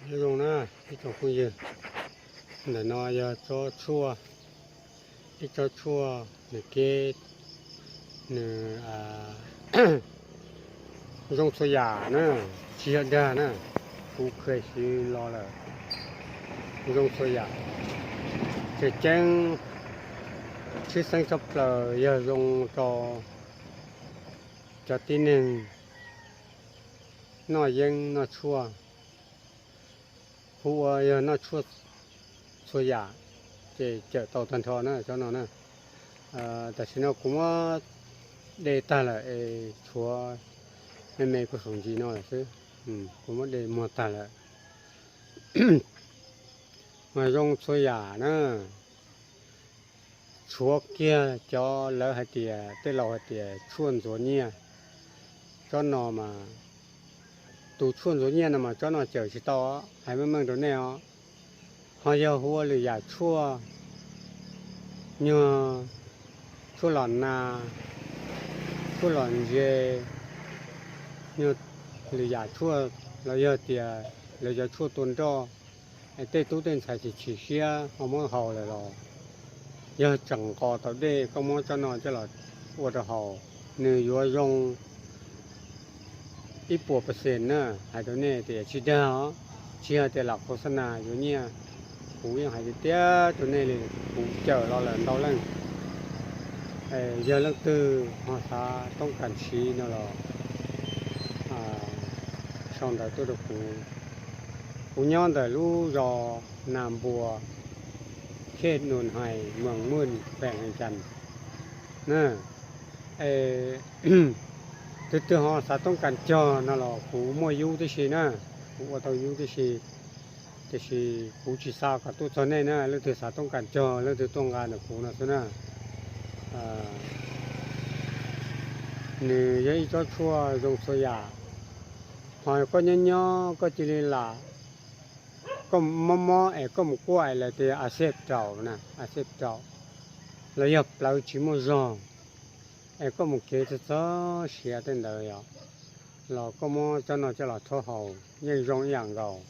Nyob zoo na ib tsoom phooj ywg, ntawm no yog tsob tshuaj, ib tsob tshuaj nws kev, nws zoo txhua yam na, tsis yog dag na, kuv kheev siv los lawm, zoo txhua yam. Tseem ceeb tshwj xeeb tshaj plaws yog zoo rau cov tib neeg noj yeeb noj tshuaj, hu ua yog noj tshuaj txhua yam, ces cawm tau tag nrho na tsob no na. Tam sim no kuv muab de tag lawm es tshuav me me kuv saum ntsis no lawm xwb. Kuv muab de muag tag lawm. Mas zoo txhua yam na. Tshuav kiag cov lawv hais tias, tej laus hais tias tshuaj ntxuav nyiaj. Tsob no mas, tus tshuaj ntxuav nyiaj no mas tsob no cawm tsis tau, hais meej meej rau nej os. Ho yog hu ua lwm yam tshuaj, nyuag tshuaj los nas, tshuaj los ntse, nyuag lwm yam tshuaj los yog tias lawv cov tshuaj tua nroj, es tej tub tej ntxhais chim chim siab ho muab haus lawm los yog tseem nqos tau dej, koj muab tsob no coj los ua rau haus, nws yuav zoo ib puas percent na. Hais rau nej tias tsis dag os, tsis yog tias lam khos xa nas yuav nyiaj, kuv yeej hais tiag tiag rau nej li, kuv cawm los lawm ntau leej. Yog leej twg ho xav toob kas siv no los sau ntawv tuaj rau kuv. Kuv nyob ntawm lub zos Nas Npuas, khej Nus Hais, moos Muj, feem Vees Cas na. Twg twg ho xav toob kas cog no los kuv muaj yub tib si na, kuv ua tau yub tib si, tiam sis kuv tsis xa kom tuaj txog nej na. Leej twg xav toob kas cog leej twg tuaj nqa ntawm kuv no xwb na. Nws yog ib tsob tshuaj zoo txhua yam. Ho koj nyob nyob koj cia li lam, koj mob mob es koj mus quaj es lawv tias acid raum na, acid raum, los yog plawv tsis muaj zog, es koj mus kev txog txog siav tej ntawd yom, los koj muab tsob no coj los rhaub haus yeej zoo ib yam nkaus.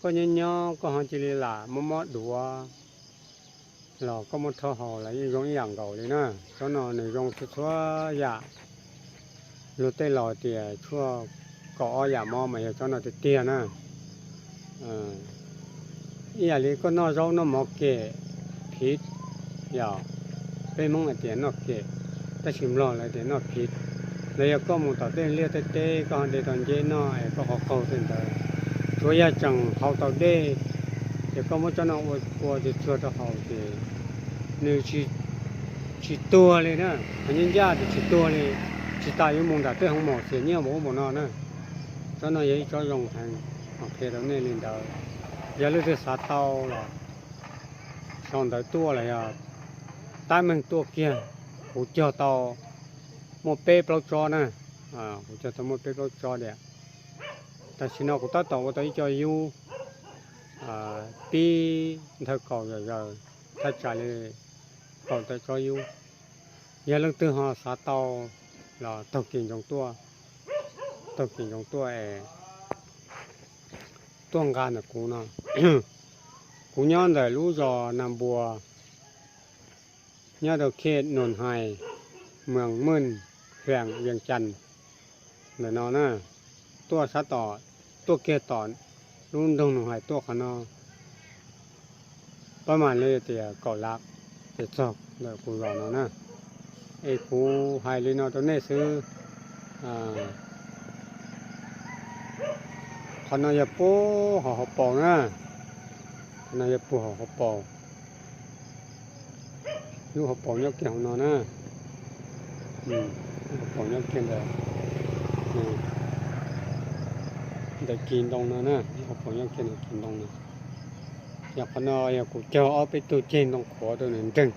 Koj nyob nyob koj ho cia li lam mob mob duav los koj muab rhaub haus los yeej zoo ib yam nkaus li na. Tsob no nws zoo txhua txhua yam, luag tej laus tias tshuaj kaum ob yam mob mas yog tsob no tiag tiag na. Ib yam li koj noj zaub noj mov kem phiv yom, peb Hmoob hais tias noj kem, tab sis Nplog lawv tias noj phiv. Los yog koj mus tom tej liaj tej teb koj ho de tau nceb noj es koj qhov qaug tej ntawd, tsuav yog tseem haus tau dej, ces koj muab tsob no ua tsuag tsuag rau haus ces nws tsis tuag li na. Qhov nyob ncaj ces tsis tuag li, tsis tas yuav mus nram tej hoo maum xiam nyiaj npaum ub npaum no na. Tsob no yog ib tsob zoo heev, qhia rau nej li ntawd. Yog leej twg xav tau los sau ntawv tuaj los yog tab meeg tuaj kiag. Kuv cog tau muaj peb plaub tsob na, kuv cog tau muaj peb plaub tsob tiam. Tam sim no kuv tab tom ua tau ib co yub pib nthawv kaus zom zaws, thaj tsam li kaum tawm tsob yub. Yog leej twg ho xav tau los taug kev ntsoov tuaj, taug kev ntsoov tuaj es tuaj nqa ntawm kuv no. Kuv nyob ntawm lub zos Nas Npuas, nyob rau khej Nus Hais, moos Muj, feem Vees Cas ntawm no na. Tuaj sab tom, tuaj kiag tom lub nroog Nus Hais tuaj qhov no, pab mam li tias kaum lab ces txog ntawm kuv zos no na. Es kuv hais li no rau nej xwb. Qhov no yog puag hauv paus na, qhov no yog puag hauv paus. Lub hauv paus nyob kiag hauv no na. Lub hauv paus nyob kiag ntawm, ntawm kis ntoo no na, lub hauv paus nyob kiag ntawm kis ntoo no. Yog qhov no yog kuv cog ob peb tug ceg ntoo qhuav rau nws nreeg.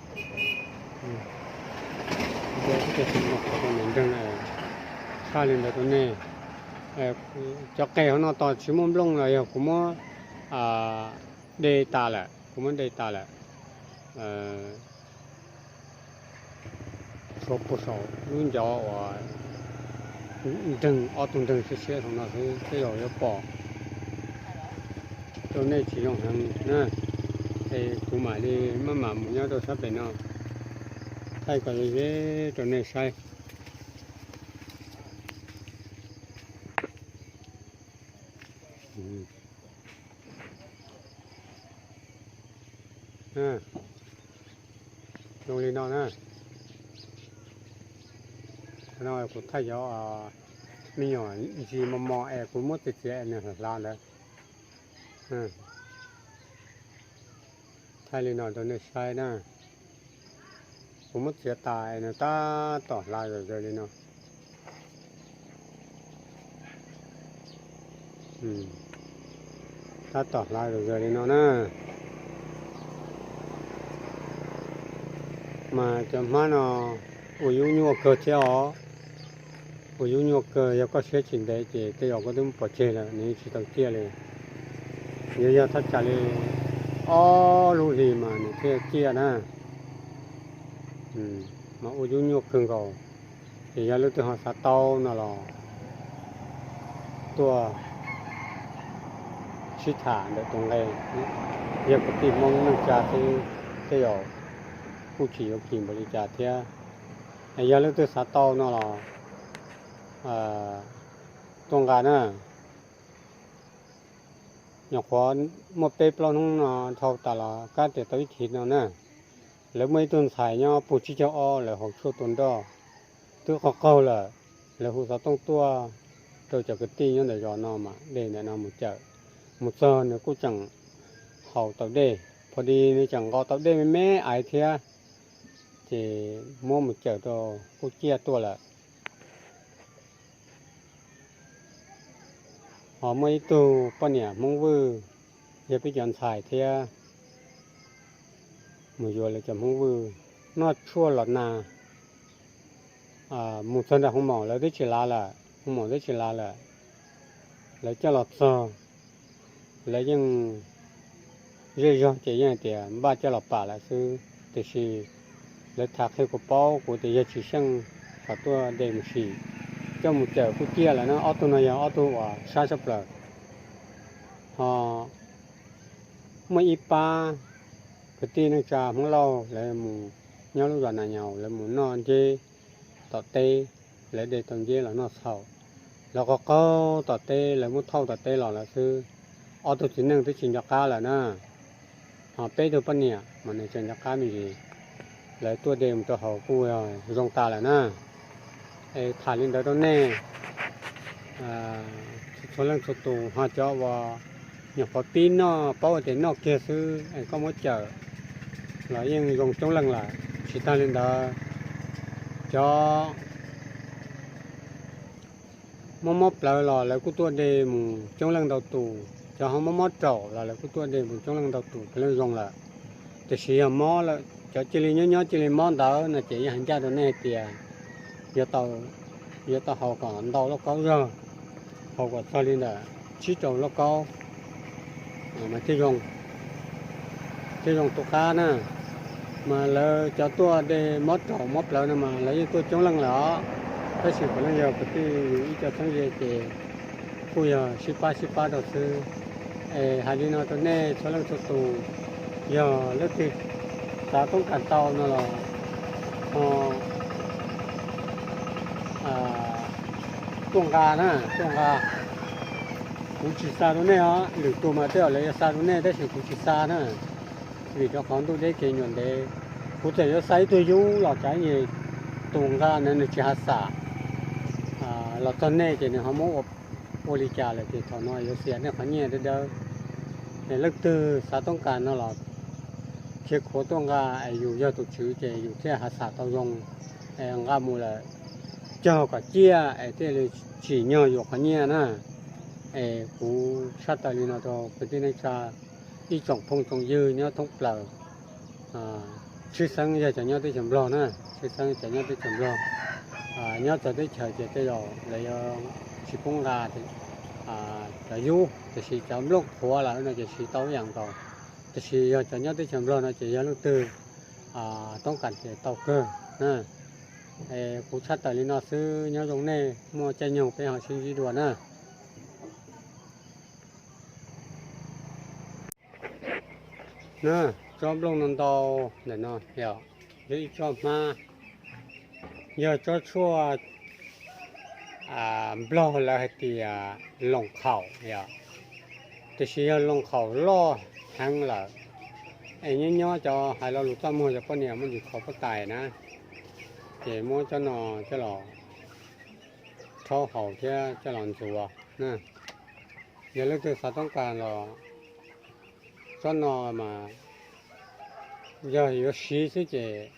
Cog ob peb tug ceg ntoo qhuav rau nws nreeg, tshaj li ntawd rau nej. Cov qe hauv no tos tsis muaj nplooj los yog kuv muab de tas lawm, kuv muab de tas lawm. Tshuav puag saum lub ncov uas nreeg, ob tug nreeg siab siab hauv no xwb, tej zaum yuav pom. rau nej tsis zoo heev na, es kuv mam li maj mam mus nyob rau sab pem no thaij kom ze ze rau nej saib. Zoo li no na. Qhov no kuv thaij cov me nyuam ntsis mos mos es kuv muab txiav txiav es nws hlav ntawd. Thaij li no rau nej saib na. Kuv muab txiav tas es nws tab tom hlav zom zaws li no. Tab tom hlav zom zaws li no na. Mas cov hmab no ua yub nyuaj kawg thiab os. Ua yub nyuaj kawg, yog koj siab tsis ntev ces tej zaum koj twb muab pov tseg lawm, nws yeej tsis tau ciaj li. Yuav yog thaj tsam li ob lub hlis mas nws thiaj ciaj na. Mas ua yub nyuaj kawg nkaus. Ces yog leej twg ho xav tau no los tuaj sib tham ntawm tus nqe. Yog kwv tij Hmoob neej tsa xwb, tej zaum kuj tsis yuav kim npaum li cas thiab. Yog leej twg xav tau no los tuaj nqa na. Nyuam qhuav muaj peb plaub hnub no dhau tas los kab tias tau ib thiv no na. Lawv muaj ib tug ntxhais nyob puag tsib caug ob, lawv haus tshuaj tua nroj twb qaug qaug lawm. Lawv hu xov tooj tuaj rau cov kwv tij nyob ntawm zos no mas de ntawm no mus cawm. Mus txog nws kuj tseem haus tau dej, pho di nws tseem nqos tau dej me me aiv thiab, ces muab mus cawm rau kuj ciaj tuaj lawm. Ho muaj ib tug poj niam Hmoob Vwj, yog peb cov ntxhais thiab, mus yuav lawv cov Hmoob Vwj noj tshuaj los nag. Mus txog nram hoo maum lawv twb tsis lav lawm, hoo maum twb tsis lav lawm. Lawv coj los txog, lawv yeej zej zog ces yeej hais tias npaj coj los pam lawm xwb, tiam sis lawv tham qhia kuv paub, kuv tias yog tsis xyeej kom tuaj de mus sim, coj mus cawm kuj ciaj lawm na. Ob tug no yog ob tug uas sab tshaj plaws. Ho muaj ib pab kwv tij neej tsa Hmoob Lauj lawv mus nyob lub zos Nas Nyaus, lawv mus noj nceb tom teb, lawv de tau nceb los noj txhaum. Lawv qaug qaug tom teb, lawv muab thauj tom teb los lawm xwb. Ob tug txiv neej twb tsis nco qab lawm na. Ho peb tug poj niam mas nws tseem nco qab me ntsis, lawv tuaj de mus rau haus kuj zoo tas lawm na. Es tham li ntawd rau nej txhua leej txhua tus, ho cov uas nyuam qhuav pib noj paub tias noj kiag xwb es koj muab cawm los yeej zoo coob leej lawm. Tsis tag li ntawd, cov mob mob plawv los lawv kuj tuaj de mus coob leej ntau tus, cov ho mob mob raum los lawv kuj tuaj de mus coob leej ntau tus, puav leej zoo lawm. Tiam sis yog mob, cov cia li nyob nyob cia li mob ntawd no ces yeej hais ncaj rau nej hais tias yuav tau, yuav tau haus kom ntau lauj kaub zog, haus kom txog li ntawm tsib rau lauj kaub mas thiaj zoo, thiaj zoo tu qab na. Mas lawv cov tuaj de mob raum mob plawv no mas lawv yeej tuaj coob leej lawm os. Tab sis puav leej yog kwv tij yus ib co txheeb ze ces kuj yog sib pab sib pab rau xwb. Es hais li no rau nej txhua leej txhua tus, yog leej twg xav toob kas tau no los ho tuaj nqa na, tuaj nqa. Kuv tsis xa rau nej os, lwm tus mas tej zaum lawv yuav xa rau nej tab sis kuv tsis xa na, vim rau qhov ntuj deb kev nyuam ntev. Kuv txawm yuav xa ib tug yub los cas tus nqa na nws tsis hav xam los txog nej ces nws ho muab ua li cas lawm ces thaum no yuav xiam nej qhov nyiaj dawb dawb. Es leej twg xav toob kas no los khiav khuav tuaj nqa, es yus yog tus tswv ces yus thiaj hav xam tau zoo, es nqa mus lawm cog kom ciaj es thiaj li tsim nyog yus qhov nyiaj na. Es kuv tshaj tawm li no rau kwv tij neej tsa ib tsoom phooj tsoom ywg nyob thoob plaws. Tshwj xeeb yog cov nyob teb chaws Nplog na, tshwj xeeb cov nyob teb chaws Nplog. Nyob txawv teb chaws ces tej zaum lawv yuav tsis pub nqa cov yub, tiam sis cov nplooj qhuav lawm no ces siv tau ib yam nkaus. Tiam sis yog cov nyob teb chaws Nplog no ces yog leej twg toob kas ces tau kawg. Kuv tshaj tawm li no xwb, nyob zoo nej, muaj caij nyoog peb ho sib ntsib dua na. Na, tsob nplooj no ntau ntawm no yog, yog ib tsob hmab, yog tsob tshuaj Nplog lawv hais tias loos khaum yom, tiam sis yog loos khaum loj heev lawm. Es nyob nyob cov hais lo lus txaj muag cov poj niam muaj ntsis khov pob tais na, ces muab tsob no coj los rhaub haus thiab coj los ntxuav na. Yog leej twg xav toob kas los tsob no mas yog yuav siv xwb ces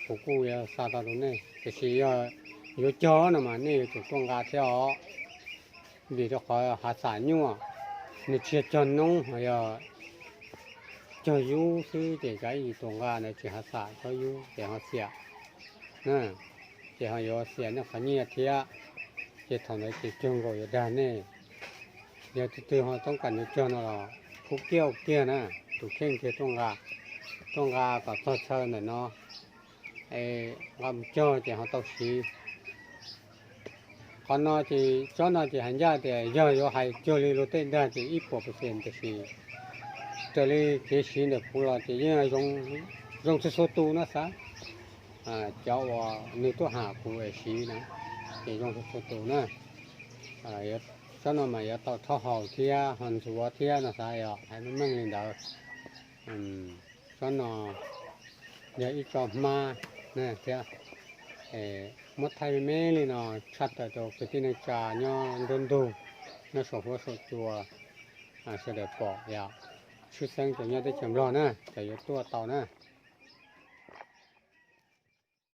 kuv kuj yuav xa tau rau nej, tiam sis yog yuav cog no mas nej yuav tsum tuaj nqa thiab os, vim rau qhov hav xam nyuaj, nws tsis yog cog noob, yog cog yub xwb ces kav ib yus tus nqa ntawd tsis hav xam tsob yub ces ho xiam, ces ho yuav xiam nej qhov nyiaj thiab, ces thaum ntawd ces cuag nkaus yuav dag nej. Yog tus twg ho toob kas yuav cog no los khub kiag ua kiag na, tus kheej kiag tuaj nqa, tuaj nqa kom txog chaw ntawm no, nqa mus cog ces ho tau siv. Qhov no ces tsob no ces hais ncaj tias yog yuav hais cuag li luag tej dag ces ib puas percent, tiam sis raws li kev siv ntawm kuv los ces yeej zoo txhua txhua tus no xav. Cov uas nws tuaj ham kuv es siv na, ces zoo txhua txhua tus na. Tsob no mas yuav tau rhaub haus thiab ho ntxuav thiab no xav, yog hais meej meej li ntawd. Tsob no yog ib tsob hmab thiab, muab thaij me me li no tshaj tawm rau kwv tij neej tsa nyob nruab ntug, nyob saum huab saum cua sawv daws pom yom. Tshwj xeeb cov nyob teb chaws Nplog na, cov yuav tuaj tau na.